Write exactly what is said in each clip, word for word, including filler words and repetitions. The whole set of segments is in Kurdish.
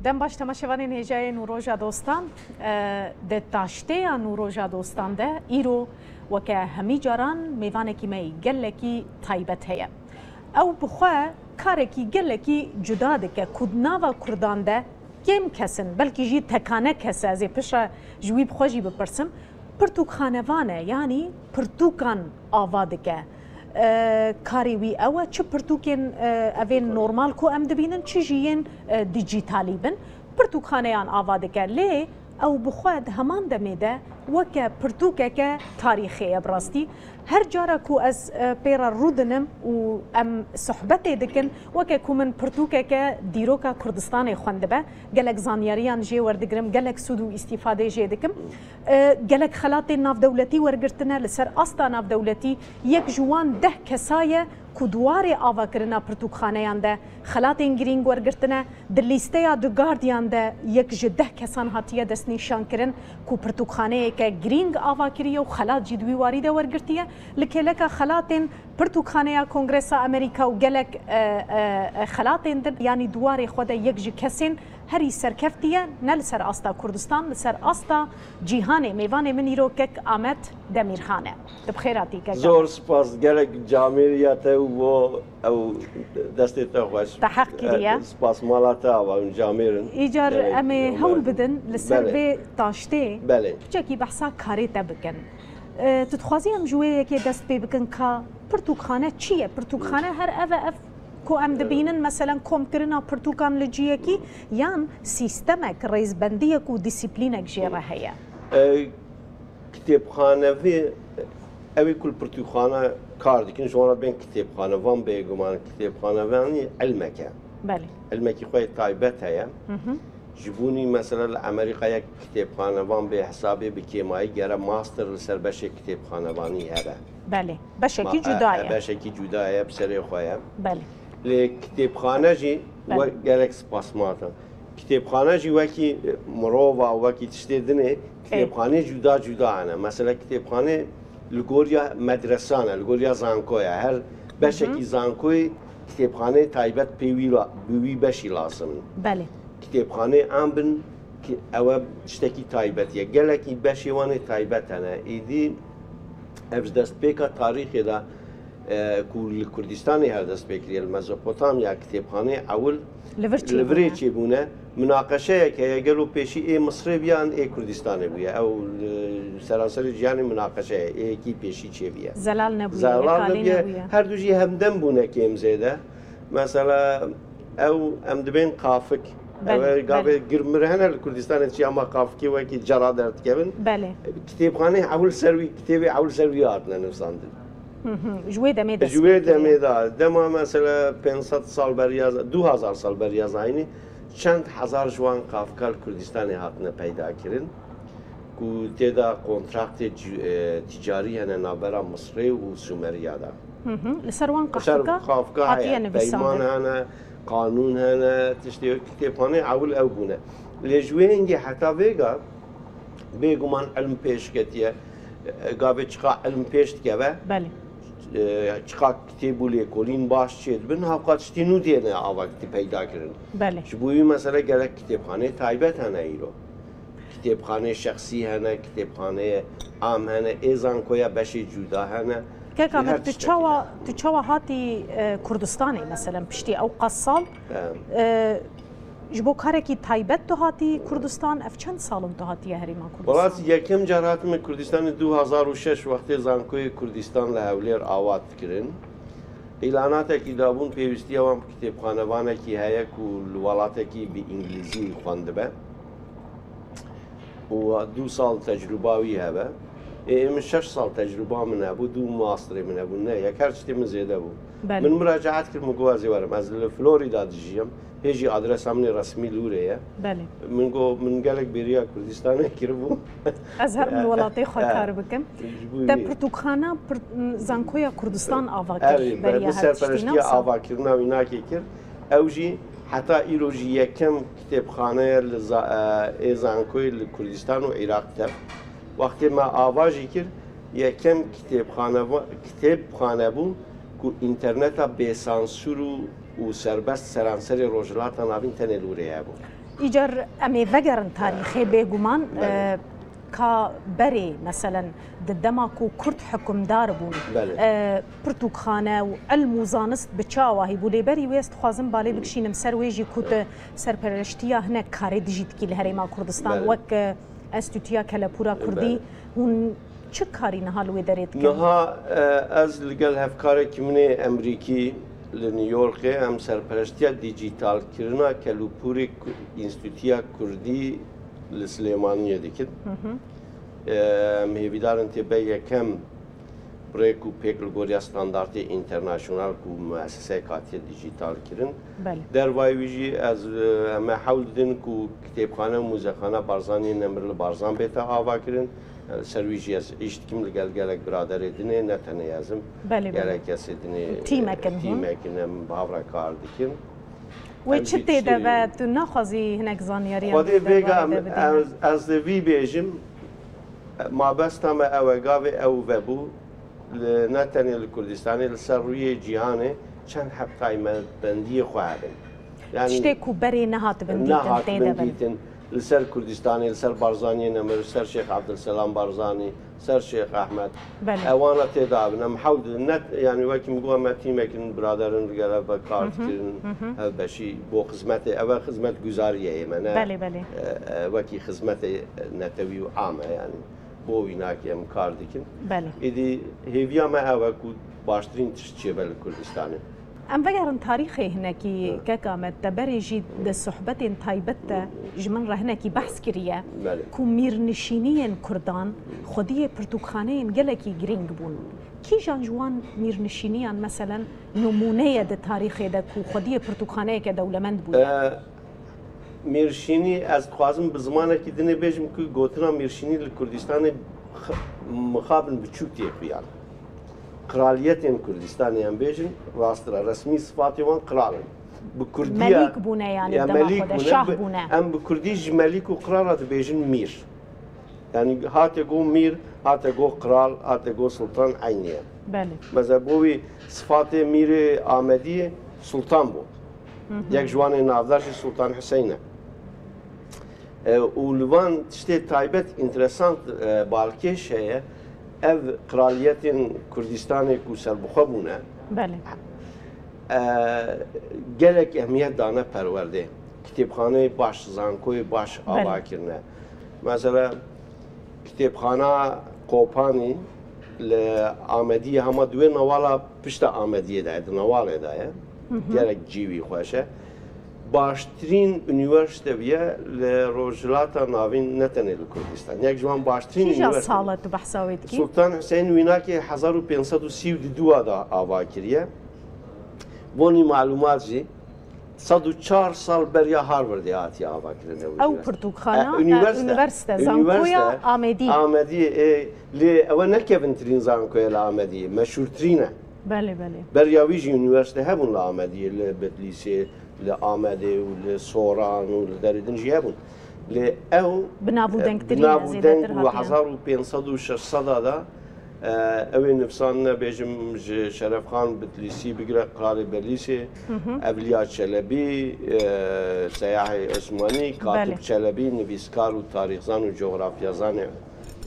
Dem baş temaşevanên hêjayê Nûroja Dostan. E, di taştêya Nûroja Dostan de îro weke hemî caran mêvanekî me yî gelekî taybet heye. Ew bi xwe karekî gelekî cuda dike ku di nava Kurdan de kêm kes in, belkî jî tekane kes e, ez ê piştre ji wî bi xwe jî bipirsim, pirtûkxanevan e, yanî pirtûkan ava dike. E, karê wî ew e, çi pirtûkên, e, evên normal ku em dibînin, çi jî yên, e, dîjîtalî bin, pirtûkxaneyan ava dike. Lê ew bi xwe di heman demê de weke pirtûkeke tarîxê ye bi rastî. Her cara ku ez, e, pê re rû dinim û em sohbetê dikin, weke ku min pirtûkeke dîroka Kurdistanê xwendibe, gelek zanyariyan jê werdigirim, gelek sûd û îstîfadê jê dikim. E, gelek xelatên navdewletî wergirtine, li ser asta navdewletî yek ji wan deh kesa ye ku di warê avakirina pirtûkxaneyan de xelatên girîng wergirtine. Di lîsteya The Guardian de yek ji deh kesan hatiye destnîşankirin ku pirtûkxaneyeke girîng ava kiriye û xelat jî di wî warî de wergirtiye. Li kêleka xelatên Pirtûkxaneya Kongresa Amerîka û gelek, e, e, e, xelatên din, yanî di warê xwe de yek ji kesên herî serkeftî ye, ne li ser asta Kurdistan, li ser asta cîhanê. Mêvanê min îro kek Amet Demîrxan e. Tu bi xêr hatî kek Amet. Zor spas, gelek camêriya te û bo ew destê te xweş. Te heq kiriye. E, spas mala te ava hûn camêr in. Îcar Gelek em ê camêr hewl in. bidin li ser Belê. vê taştê Belê. piçekî behsa karê te bikin. E, tu dixwazî em ji wê yekê dest pê bikin ka pirtûkxane çi ye? Pirtûkxane her ev e, ev ku em dibînin, meselen, komkirina pirtûkan li ciyekî, yan sîstemek, rêzbendiyek û dîsîplînek jê re heye? E, kitêbxane vê, ew ê ku li pirtûkxane kar dikin, ji wan re bên kitêbxanevan, bêguman kitêbxanevanî ilmek e. Belê. Ilmekî xwe yê taybet heye. Hı hı. Ji bo nî mesela li Amerîkayê kitêbxanevan bê hesabê bi kêmayî gere master li ser beşê kitêbxanevanî hebe. Belê. Beşekî Ma-, cuda e, ye. Beşekî cuda ye, bi serê xwe ye. Belê. Lê kitêbxane jî Belê. we-, gelek spas ma te. Kitêbxane jî wekî, e, mirova, wekî tiştê dinê, Ê. kitêbxaneyê cuda cuda hene. Mesela kitêbxane li goriya medresan e, li goriya zankoya. Her Hı hı. beşekî zankoyê kitêbxaneyê taybet pê wî la-, bi wî beşî lazim in. Belê. Kitêbxaneyê em bin ki ew e tiştekî taybet ye. Gelekî beşê wan ê taybet hene. Êdî ev ji destpêka tarîxê de, e, ku li Kurdistanê her dest pê kiriye, li Mezopotamya kitêbxaneyê ewil Li vir li virê çêbûne. çêbûne. Minaqeşeyek heye, gelo pêşî ê Misrê bûye an ê Kurdistanê bûye. Ew, e, seranserê cîhanê minaqeşe ye, ê yekî pêşî çêbûye. Zelal nebûye, Zelal lekalî nebûye. nebûye. Her du jî hemdem bûne kêm zêde. Mesela, ew em dibên qafik. Belê, Ew e gavê belê. girmir hene li Kurdistanê çi ama qafikê wekî cara derdikevin. Belê. Kitêbxaneyê ewil ser wî, kitêbê ewil ser wî hatine nivîsandin. Hı hı. Ji wê demê Ji dest wê pê kiriye. demê de, dema mesela pênc sed sal beriya, du hazar sal beriya zayînî, çend hezar ji wan qafika li Kurdistanê hatine peyda kirin, ku tê de kontraktê ci-, e, ticarî hene navbera Misrê û Sumeriya de. Hı hı. Li ser wan Li ser qafika qafika hatiye heye, nivîsandin. peyman hene, qanûn hene, tiştê wek kitêbxaneyê ewil ew bûne. Lê ji wê hingê heta vêga bêguman ilm pêş ketiye. E, gavê çiqa ilm pêş dikeve, Belê. e, çiqa kitêb û lêkolîn baş çêdibin, hevqa tiştê nû dêne ava kitî peyda kirin. Belê. Ji bo wî mesele gelek kitêbxaneyê taybet hene îro. Kitêbxaneyê şexsî hene, kitêbxaneyê am hene, ê zankoya beşê cuda hene. Kek Amer, tu çawa, tu çawa hatî, e, Kurdistanê, meselen, piştî ew qas sal, He. e, ji bo karekî taybet tu hatî Kurdistan, ev çend sal in tu hatiye Herêma Kurdistan? Welat yekem car hatime Kurdistanê du hazar û şeş wextê Zankoyê Kurdistan li Hewlêr ava kirin. Îlanatekî dabûn pêwîstiya wan bi kitêbxanevanekî heye ku li welatekî bi îngilîzî xwendibe. û du sal tecrûba wî hebe. Ê, ê min şeş sal tecrûba min hebû, du masterê min hebû. Ne, yek her tiştê min zêde bû. Belê. Min muracaat kir, min got, "Ez ê werim. Ez li Florida dijiyim. Hê jî adresa min ê resmî li wirê ye." Belê. Min got, "Min gelek bêriya Kurdistanê kiribû." Ez herim li welatê xwe Eh, kar bikim. ji bo Te wî. pirtûkxana pir-, Zankoya Kurdistan ava kir Erê, be-, beriya bi her tiştî, serpereştiya ne wisa? avakirina wî nakê kir. Ew jî heta îro jî yekem kitêbxane ye li za-, e, ê zankoyê li Kurdistan û Iraq de. Wextê me ava jî kir, yekem kitêbxane va-, kitêbxane bû ku înterneta bêsansûr û, û serbest seranserê Rojhilata Navîn tenê li wirê hebû. Îcar em ê vegerin tarîxê bêguman, Belê. e, ka berê, meselen, di dema ku Kurd hukimdar bûn, Belê. e, pirtûkxane û ilm û zanist bi çi awahî bû? Lê berî wê ez dixwazim balê bikişînim ser wê jî ku tu serpereştiya hinek karê dijî dikî li Herêma Kurdistan, Belê. wek, e, Enstîtuya Kelepûra Kurdî, Belê. hûn çi karî niha li wê derê dikin? Niha, e, ez li gel hevkarekî min ê Emerîkî li New Yorkê em serpereştiya dîjîtalkirina kelûpûrê Ku-, Enstîtuya Kurdî li Silêmaniyê dikin. Hı hı. E, em hêvîdar in tê be yekem rêk û pêk li goriya standartê înternasyonal ku mueseseyek hatiye dîjîtal kirin. Belê. Dervayê wî jî ez, e, em ê hewl didin ku kitêbxane û muzexana Barzaniyê Nemir li Barzan bête avakirin. Ser wî jî ez îş dikim li gel gelek biraderê din ê, ne tenê ez im. Belê, belê. Gelek kesê din ê, Tîmek in, hı. tîmek in, em bi hev re kar dikin. Wê Em çi jî tê de tiştê be? Tu naxwazî hinek zanyariyan Xwedê vê vêga derbarê em, de bidî me? ez, ez li vî bêjim, mabesta me ew e, gavê ew vebû, li, ne tenê li Kurdistanê, li ser rûyê cîhanê çend heb taybetmendiyê xwe hebin. Yani, Tiştê ku berê nehatibin dîtin, nehatibin tê de bin. dîtin. Li ser Kurdistanê, li ser Barzaniyê Nemir, li ser Şêx Abdulselam Barzanî, ser Şêx Ehmed. Belê. Ewana tê de bin. Em hewl didin. Ne, yani wekî min got, me tîmekî biraderin digel hev ve kar Hı hı, dikirin. hı hı. Hevbeşî bo xizmetê. Ev e xizmetguzariyê yê me, ne, Belê, belê. e, e, wekî xizmetê netewî û am e yani. Bo wî nakê em kar dikin. Belê. Êdî hêviya me ew e ku baştirîn tişt çêbe li Kurdistanê. Em vegerin tarîxê hinekî, Hı. kek Amed, te berê jî di sohbetên taybet de ji min re hinekî behs kiriye Belê. ku mîrnişîniyên Kurdan xwediyê pirtûkxaneyên gelekî girîng bûn. Kîjan ji wan mîrnişîniyan, meselen, nimûne ye di tarîxê de ku xwediyê pirtûkxaneyeke dewlemend bûye? E, Mîrşînî, ez dixwazim bi zimanekî dinê bêjim ku gotina Mîrşînî li Kurdistanê x-, mixabin biçûk tê xuyan. Qraliyetên Kurdistanê em bêjin, rast e, resmî sifatê wan qral in. Bi kurdî ya Melîk bûne, yani, ya dema melîk xwe de, bûne, şah bi, bûne. Em bi kurdî ji melîk û qral re dibêjin mîr. Yani hate go mîr, hate go qral, hate go sultan eynî ye. Belê. Mesela bo wî sifatê mîrê Amediyê sultan bû. Hı hı. Yek ji wan ê navdar jî Sultan Hüseyin e. E, û li van tiştê taybet, înteresant, e, balkêş heye. Ev qraliyetên Kurdistanê ku serbixwe bûne, Belê. e, gelek ehmiyet dane perwerdê. Kitêbxaneyê baş, zankoyê baş Belê. ava kirine. Mesela, Kitêbxana Kopanî li Amediyê hema di wê newala pişta Amediyê de ye, di newalê de ye. Hı hı. Gelek cî wî xweş e. Baştirîn unîversîte bûye li Rojhilata Navîn, ne tenê li Kurdistan. Yek ji wan baştirîn Kîja unîversîte. sala tu behsa wê dikî? Sultan Hüseyin wînakê hezar û pênc sed û sî û du de ava kiriye. Vonî malûmat jî, sed û çar sal beriya Harvardê hatiye avakirin ew Ew unîversîte. pirtûkxana, E, unîversîte. e, unîversîte, Unîversîte. zankoya Amedî. Amedî, e, lê ew e ne kevintirîn zankoya li Amedî, meşhûrtirîn e. Belê, belê. Beriya wî jî unîversîte hebûn li Amedî, li Bitlîsê, li Amedê û li Soran û li derê din jî hebûn. Lê ew, Bi nav û e, dengtirîn bi nav e, û zêdetir deng û hatiye. hezar û pênc sed û şeş sed de, e, ew ê nivsandine, bêjim, ji Şerefxan Bitlîsî bigire Qralê Belîsê, Hı hı. Evliya Çelebî, e, Seyahê Osmanî, Katip Belê. Çelebî, nivîskar û tarîxzan û cografyazanê,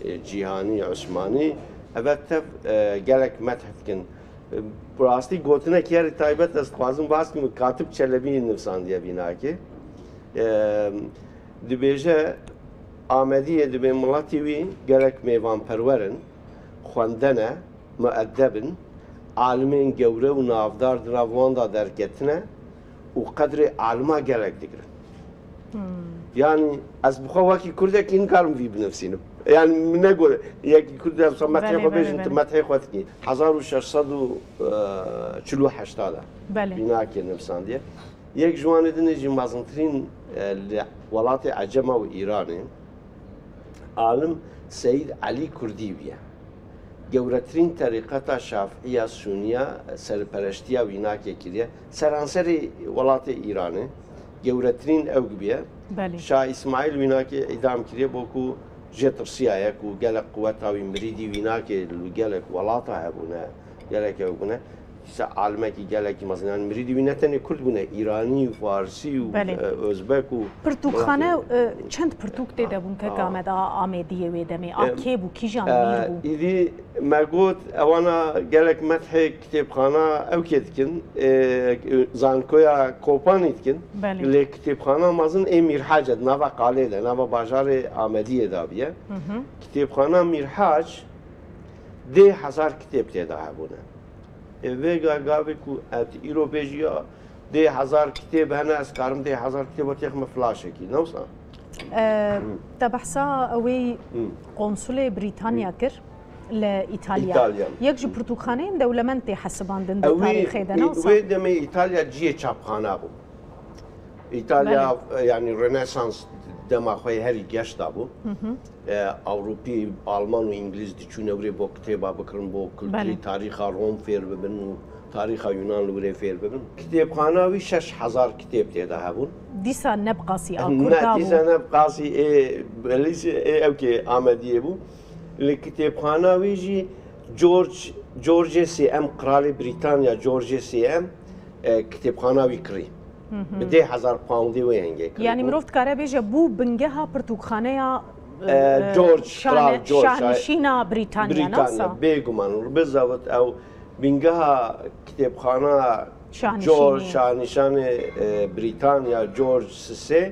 e, cîhanî Osmanî, eve tev, e, gelek meth dikin. E, bi rastî gotinekî herî taybet ez dixwazim bas kim, Katip Çelebî nivsandiye vînakê. E, dibêje, Amediyê dibê miletî wî gelek mêvanperwer in, xwende ne, muedeb in, alimên gewre û navdar di nav wan de derketine û qedrê alima gelek digirin. Hmm. Yani ez bi xwe wekî Kurdekî nikarim vî binivsînim. Yani min ne got, yekî Kurd ez methê Belê, xwe belê, bêjin, tu belê. methê xwe dikî. Hezar û şeş sed û çil û heşt de Belê. vînakê nivsandiye. Yek ji wanê din jî mezintirîn, e, li welatê Ecema û Îranê alim Seyîd Elî Kurdî bûye. Gewretirîn terîqeta Şafiiya Sûniya serpereştiya wînakê kiriye. Seranserê welatê Îranê gewretirîn ew bûye. Belê. Şah Îsmaîl wînakê îdam kiriye, bo ku jê tirsiyaye ku gelek quweta wî mirîdî wînakê li gelek welata hebûne, gelek ew bûne. Dîsa alimekî gelekî mezin, yani mirîdî wî ne tenê Kurd bûne, Îranî û Farsî û, Belê. e, Ozbek û Pirtûkxane, Miletê. e, çend pirtûk tê de bûn kek Ah. Amed a Amêdiyê wê demê? A E, kê bû, kîjan e, mîr bû? Îdî me got, ewana gelek methê kitêbxana ew kê dikin, e, zankoya Kopanî dikin. Belê. Lê kitêbxana mezin ê Mîrhac e, di nava qalê de, nava bajarê Amediyê de bûye. Hı hı. Kitêbxana Mîrhac dê hezar kitêb tê de hebûne. Ê vêga gavê ku et îro bêjî ya dê hezar kitêb hene, ez karim dê hezar kitêba têxime flaşekî, ne wisa? E, Hı. Te behsa ewê Hı. konsulê Brîtanya Hı. kir li Îtalya. Îtalya. Yek ji pirtûkxaneyên dewlemend tê hesibandin di Ewî, tarîxê de, ne wisa? Wê demê Îtalya cihê çapxana bû. Îtalya, Belê. e, yani Rönesans dema xwe herî geş da bû. Hı hı. E, Ewropî, Alman û Îngilîz diçûne wirê bo kitêba bikirin, bo kulturî, Belê. tarîxa Rom fêr bibin û tarîxa Yunan li wirê fêr bibin. Kitêbxana wî şeş hezar kitêb tê de hebûn. Dîsa ne bi qasî a Ne, Kurda bû. dîsa ne bi qasî ê, belî ê ew kê Amediyê bû. Li kitêbxana wî jî George, George sê em, Qralê Brîtanya George sê em, e, kitêbxana wî kirî. Hı hı. Bi dê hezar poundê wê hingê kirî Yani bû. mirov dikare bêje bû bingeha pirtûkxaneya, E, e, George, şane-, Kral George, şahnişîna Brîtanya, Brîtanya, nasa? Bêguman, bi zewit ew bingeha kitêbxana Şahnişînê. George, şahnişanê, e, Brîtanya, George sisê.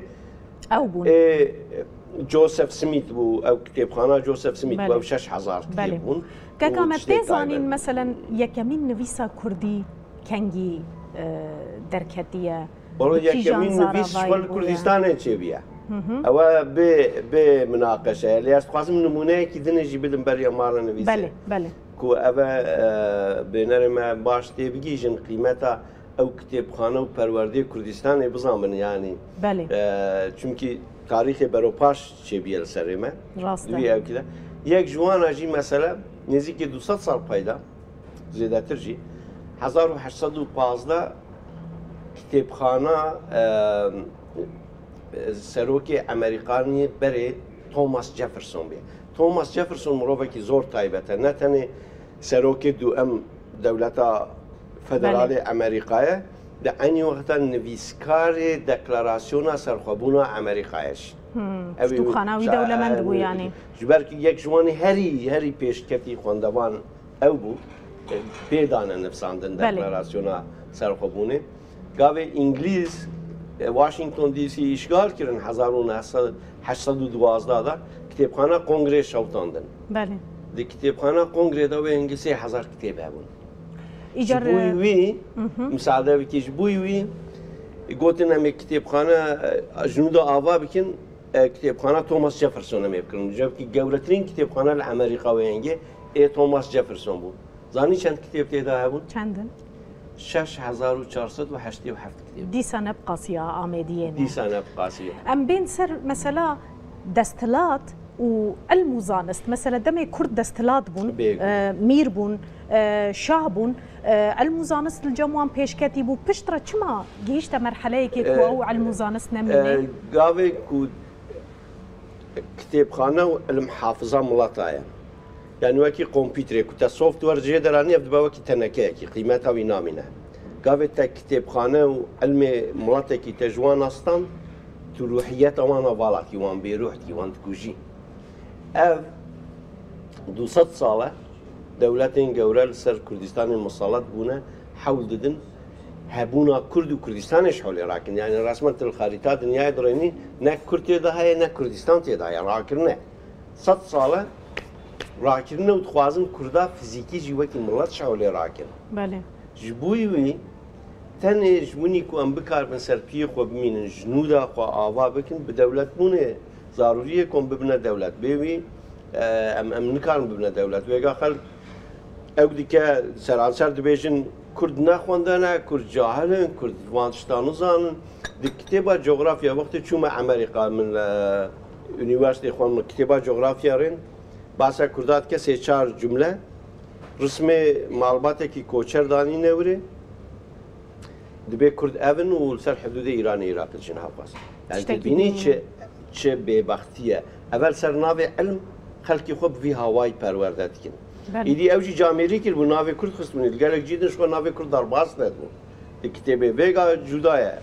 Ew bûn. Ê, Joseph Smith bû, ew kitêbxana Joseph Smith bû, Belê. ew şeş hezar kitêb Belê. bûn. Keka Û me tiştê tê zanîn, taybet. meselen, yekemîn nivîsa kurdî kengî, e, derketiye? Wala Bi kîjan yekemîn nivîs ji zaravayî xwe li bûye? Kurdistanê çêbûye. Hı hı. Ew e bê, bê minaqeşe ye. Lê ez dixwazim nimûneyekî din jî bidim beriya mala nivîsê. Belê, belê. Ku ev e, e, bênerê me baş tê bigihîjin qîmeta ew kitêbxane û perwerdeyê Kurdistanê bizanbin, yanî. Belê. E, çimkî tarîxê beropaş çêbûye li serê me. Rast e. Di wî ewkî de. Yek ji wan a jî mesela nêzîkî du sed sal pey da, zêdetir jî, hezar û heşt sed û pazdeh kitêbxana, e, serokê Emerîkaniyê berê Thomas Jefferson bûye. Thomas Jefferson mirovekî zor taybet e. Ne tenê serokê duem dewleta federalê Belê. Emerîkayê, di eynî wexta nivîskarê deklarasyona serxwebûna Emerîkayê jî. Hmm, Ew ê pirtûkxana wî sa-, dewlemend bû e, yanî. Ji ber ku yek ji wanî herî, herî pêşketî xwendevan ew bû. E, pê dane nivsandin Belê. deklarasyona serxwebûnê. Gavê Îngilîz, e, Washington D C îşgal kirin hezar û neh sed, heşt sed û duwazdeh de, kitêbxana Kongrê şewitandin. Belê. Di kitêbxana Kongrê de wê hingî sê hezar kitêb hebûn. Îcar, Ji bo e, wî, Mhm. misade bikî, ji bo wî gotin em ê kitêbxane, e, ji nû de ava bikin, e, kitêbxana Thomas Jefferson em ê bikirin. Cevkî gewretirîn kitêbxane li Emerîka wê hingê ê Thomas Jefferson bû. Zanî çend kitêb tê de hebûn? Çend in? Şeş hezar û çar sed û heştê û heft kitêb. Dîsa ne bi qasî ya Amêdiyê ne. Dîsa ne bi qasî ye. Em bên ser mesela desthilat û ilm û zanist. Mesela demê Kurd desthilat bûn, Bêguman. e, mîr bûn, e, şah bûn, e, ilm û zanist li cem wan pêşketî bû. Piştre çima gihîşte merheleyekê ku E, ew ilm û zanist nemîne? e, gavê ku kitêbxane û ilmhafiza mileta ye. Yani wekî kompîterê ku te software jê deranî, ev dibe wekî tenekeyekî, qîmeta wî namîne. Gavê te kitêbxane û ilmê miletekî te ji wan astan, tu ruhiyeta wan a vala kî, wan bêruh kî, wan dikujî. Ev du sed sal e dewletên gewre li ser Kurdistanê miselet bûne, hewl didin hebûna Kurd û Kurdistanê ji holê rakin. Yani resmen tu li xerîta dinyayê dirênî, ne Kurd tê de heye, ne Kurdistan tê de heye, rakirine. Sed sal e rakirine û dixwazin Kurda fizîkî jî wekî milet ji holê rakin. Belê. Ji bo wî tenê ji winî ku em bikaribin ser piyê xwe bimînin, ji nû de xwe ava bikin, bi dewletbûnê zarûrî ye ku em bibine dewlet. Bê wî, e, em, em nikarin bibine dewlet. Vêga xelk ew dike seranser dibêjin Kurd nexwendene, Kurd cahil in, Kurd van tişta nizanin. Di kitêba cografya, wextê çûme Emerîka, min, e, unîversîtê xwend, min kitêba cografya rên, basa Kurda dike sê çar cumle, rismê malbatekî koçer danîne wirê. Dibê Kurd ev in û li ser hidûdê Îranê, Iraqê dijîn hevqas. Yani Tiştekî dibînî din çi, çi bêbextî ye. Ev li ser navê ilm xelkê xwe bi vî hawayî perwerde dikin. Belê. Îdî ew jî camêrî kiribû, navê Kurd xistibûnê. Li gelek cî din ji xwe navê Kurd derbas nedibû. Di kitêbê vêga cuda ye.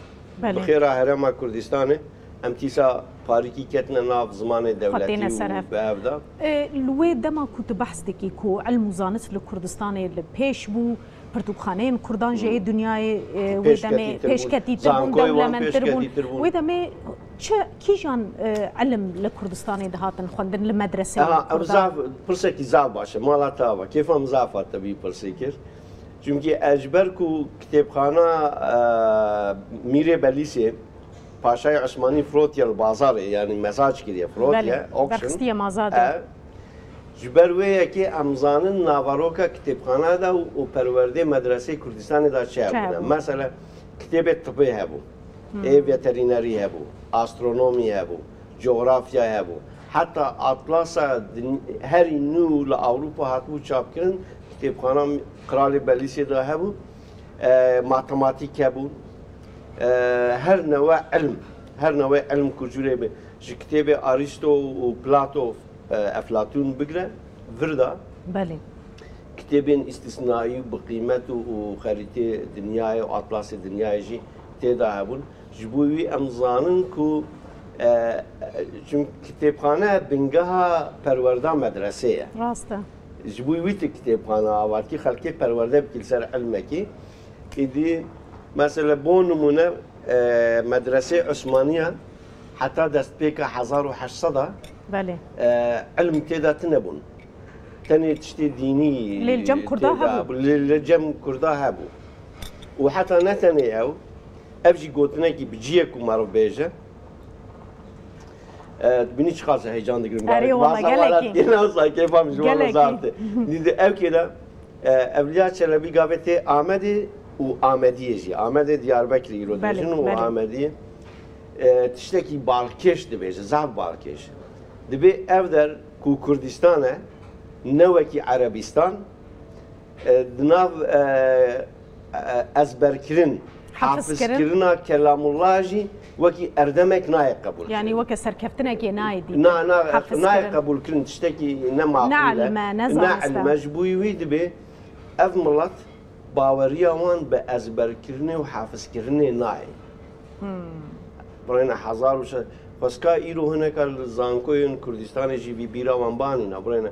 Belê. Bi xêra Herêma Kurdistanê em tîsa parîkî ketine nav zimanê dewletî û bi hev de. E, li wê dema ku tu behs dikî ku ilm û zanist li Kurdistanê li pêş bû, pirtûkxaneyên Kurdan jî ê dinyayê, e, wê demê pêşketîtir bûn. Pêşketîtir bûn, dewlementtir bûn. Wê demê çi, kîjan, e, ilim li Kurdistanê dihatin xwendin li medreseyên Kurdan? Eha, ev zaf, pirsekî zaf baş e. Mala te ava. Kêfa min zaf hat te vî pirsê kir. Çimkî ez ji ber ku kitêbxana, e, Mîrê Belîsê, Paşayê Osmanî firotiye li bazarê, yanî mezac kiriye, firotiye, auction. Belê, berxistiye mazadê. E, ji ber wê yekê em zanin naveroka kitêbxana de û, û perwerdê medresê Kurdistanê de çi hebûne. Mesela kitêbê tibê hebû, ê veterînerî hebû, astronomî hebû, cografya hebû. Heta atlasa din-, herî nû li Ewropa hatibû çapkirin, kitêbxana Qralê Belîsê de hebû, e, matematîk hebû, e, her newe ilm, her newe ilm ku curê be, ji kitêbê Aristo û Plato, e, Eflatûn bigre, vir de. Belê. Kitêbên îstisnayî û bi qîmet û, û xerîtê dinyayê û atlasê dinyayê jî tê de hebûn. Ji bo wî em zanin ku, e, e, çimkî kitêbxane bingeha perwerda medresê ye. Rast e. Ji bo wî tu kitêbxane ava dikî, xelkê perwerde bikî li ser ilmekî. Îdî, mesela, bo nimûne, e, medresê Osmaniya heta destpêka hezar û heşt sed a, Belê. e, ilm tê de tune bûn. Tenê tiştê dînî Lê li cem Kurda tê de hebû. Lê li cem Kurda hebû. Û heta ne tenê ew, ev jî gotinekî bi cihê ku meriv bêje, e, binî çiqas heyecan digirim. Erê, wala gelekî. Gelekî. Kêfa min ji wan zaf tê. Dî di ew kê de, e, Evliya Çelebî gavê tê Amedê û Amediyê jî. Amedê Diyarbekirê îro dibêjin û Amediyê, e, tiştekî balkêş dibêje, zaf balkêş. Dibê ev der ku Kurdistan e, ne wekî Erebistan, e, di nav, e, e, ezberkirin, hafizkirin, hafizkirina Kelamullah jî wekî erdemek nayê qebûlkirin. Yanî weke serkeftinekê nayê dîtin. Na, na, nayê qebûlkirin, tiştekî ne maqûl e. Ne ilm e, ne zanist e. Ne ilm e, ji bo wî dibê ev milet baweriya wan bi ezberkirinê û hafizkirinê nayê. Birêne hezar û şeş, xwezka îro hineka li zankoyên Kurdistanê jî vî bîra wan banîna, birêne.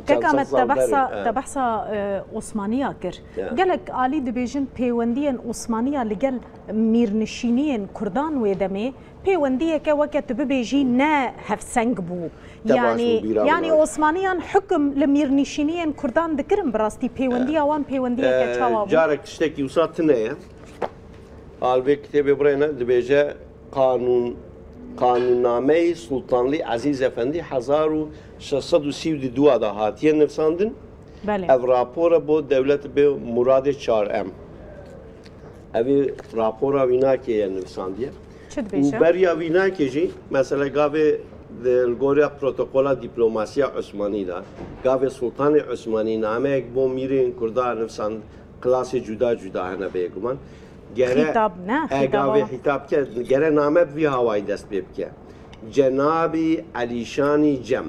Kek Amed, te behsa, te behsa, e, Osmaniya kir. Ya. Gelek alî dibêjin pêwendiyên Osmaniya li gel mîrnişîniyên Kurdan wê demê pêwendiyeke weke tu bibêjî ne hevseng bû. Te baş bû bîra min. Yanî, yanî Osmaniyan hukum li mîrnişîniyên Kurdan dikirin, bi rastî pêwendiya wan pêwendiyeke çawa bû? E, carek tiştekî wisa tune ye. Al vê kitêbê birêne dibêje, Qanûn, Qanûnnameyê Sultanlî Ezîz Efendî hezar û şeş sed û sî û du de hatiye nivsandin. Belê. Ev rapor e bo dewlet bê Muradê Çar M. Evî rapora Wînakê ye nivsandiye. Çi dibêje? Û beriya Wînakê jî, mesela gavê di, li gorî protokola dîplomasiya Osmanî de, gavê Sultanê Osmanî nameyek bo mîrên Kurda nivsand, klasê cuda cuda hene bêguman. Gere, xîtab ne, e, xîtaba gavê xîtab ke, gere name bi vî hawayî dest pê bike. Cenabî Elîşanî Cem.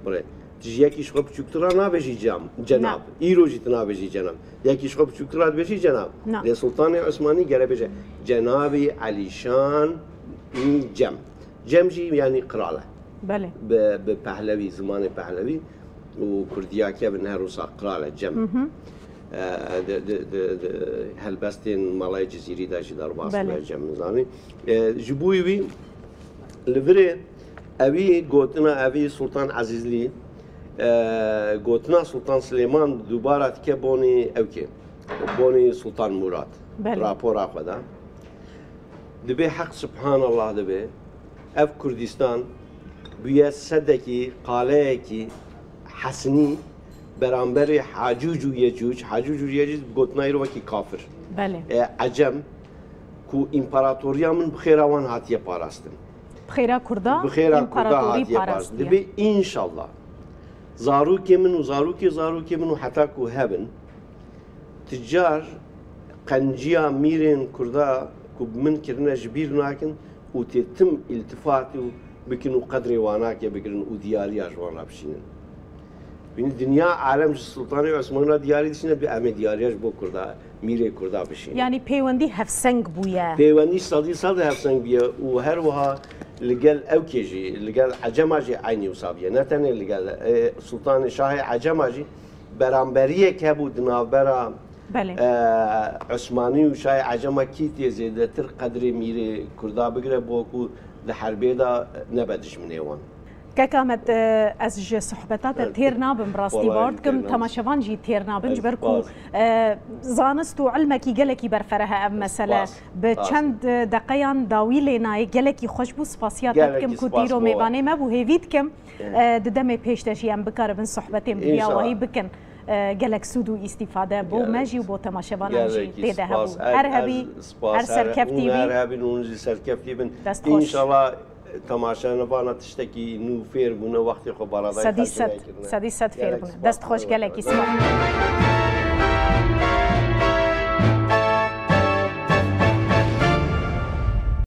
Birê, tu ji yekî ji xwe biçûktir re nabêjî cem, cenab. Na. Îro jî tu nabêjî cenab. Yekî ji xwe biçûktir re dibêjî cenab. Na. Lê Sultanê Osmanî gere bêje Cenabî Elîşanî Cem. Cem jî yanî qral e. Belê. Bi, bi Pehlewî, zimanê Pehlewî û Kurdiya kevin her wisa qral e, Cem. Hı hı. E, di, di, di, di helbestên Malayê Cizîrî de jî derbas dibe, Cem Nizamî. E, ji bo wî li virê evî gotina evî Sultan Ezîzlî, e, gotina Sultan Silêman dubara dike bonî ewkê, bonî Sultan Murad. Belê. Rapora xwe de. Dibê heq subhanallah dibê. Ev Kurdistan bûye sedekî, qaleyekî hesinî beramberê Hacûc û Yecûc. Hacûc û Yecûc gotina îro wekî kafir. Belê. E, Ecem ku împaratoriya min bi xêra wan hatiye parastin. Bi xêra Kurda, bi xêra Kurda împaratorî hatiye parastin. Dibê înşallah zarokê min û zarokê zarokê min û heta ku hebin, Ti car qenciya mîrên Kurda ku bi min kirine ji bîr nakin û tê tim îltifat û bikin û qedrê wanakê bigirin û diyariya ji wan re bişînin. Bînî dinya alem ji Sultanê Osmanî re diyarî dişîne, bi em ê diyariya ji bo Kurda, mîrê Kurda bişîne. Yanî peywendî hevseng bûye. Peywendî sedî sed hevseng bûye û her wiha li gel ewkê jî, li gel Ecema jî eynî wisa bûye. Ne tenê li gel, e, Sultanê Şahê Ecema jî beramberiyek hebû di navbera, Belê. e, Osmanî û Şahê Ecema kî tê zêdetir qedrê mîrê Kurda bigire, bo ku di herbê de nebe dijminê wan. Kek Ahmet, e, ez ji sohbeta te têr nabim, rastî Walahi bawer dikim, têr nabim. Temaşevan jî têr nabin, ji ber ku, Spas. e, zanist û ilmekî gelekî berfereh e ev mesele. Spas. Bi Spas. çend, e, deqeyan dawî lê nayê, gelekî xweş bû, spasiya te Gelekî dikim ku spas dîro bû. mêvanê me bû, hêvî dikim, e, di demê pêş de jî em bikarin sohbetên bi vî Înşallah. awahî bikin. E, gelek sûd û îstîfade bo me Gelek. jî û bo temaşevanan jî Gelekî tê de spas. hebû. Ez- Her ez hebî, spas, her serkeftî hûn her bî. hebîn, hûn jî serkeftî bin. Dest xweş. Înşallah temaşevana tiştekî nû fêr bûne, wextê xwe baradayî Sedî xercînayê sed, kirine. sedî sed fêr Gelek bûne. spas, Dest xweş, gelek gelekî spas. spas.